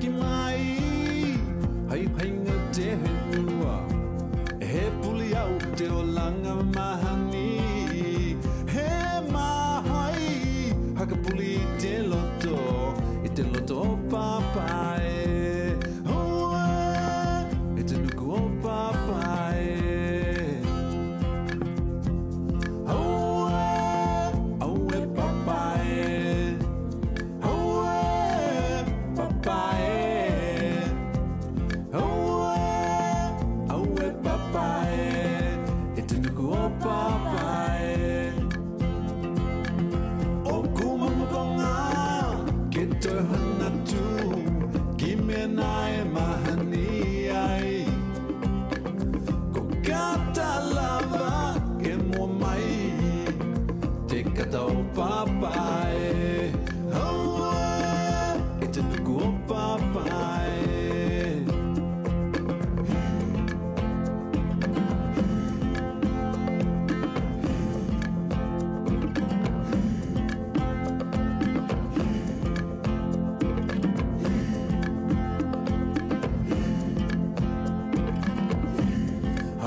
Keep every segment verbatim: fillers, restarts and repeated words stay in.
Mai, hai, hai, ʻo te henua, he puli au te olaga mahani. He mahae, haka puli ʻi te loto, ʻi te loto ʻo papa ē. Aue, ʻi te nuku ʻo papa ē. Aue, aue papa ē. Aue, papa ē. Aue, aue papa ē. ʻI te nuku ʻo papa ē. ʻOku magomago ke toe hana atu ki mena ʻe mahani ai. Ko kata lava ke mua mai te kata ʻo papa ē. Aue, ʻi te nuku ʻo papa ē.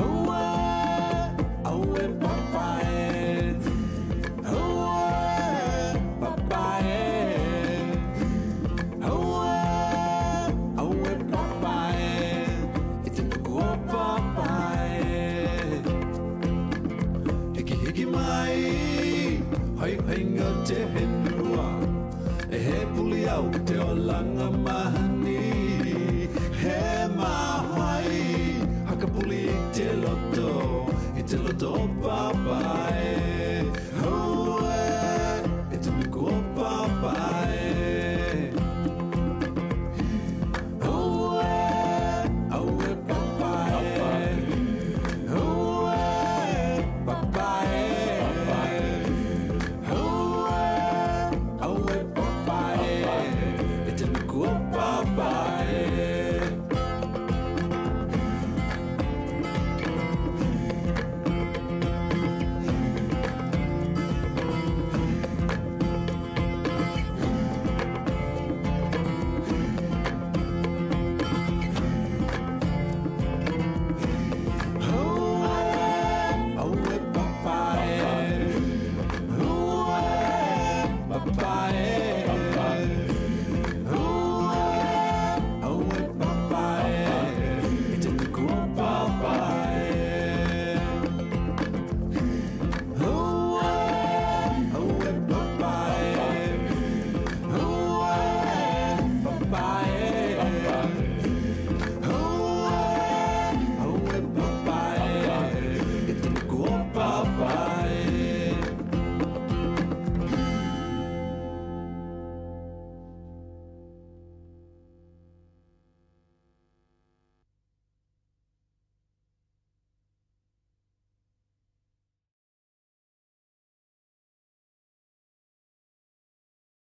Aue, aue papa ē. Aue, papa ē. Aue, aue papa ē. ʻI te nuku ʻo papa ē. Hikihiki mai, hai, hai, ʻo te henua. He puli au te olaga mahani. He mahae, haka puli ʻi te loto, ʻi te loto ʻo papa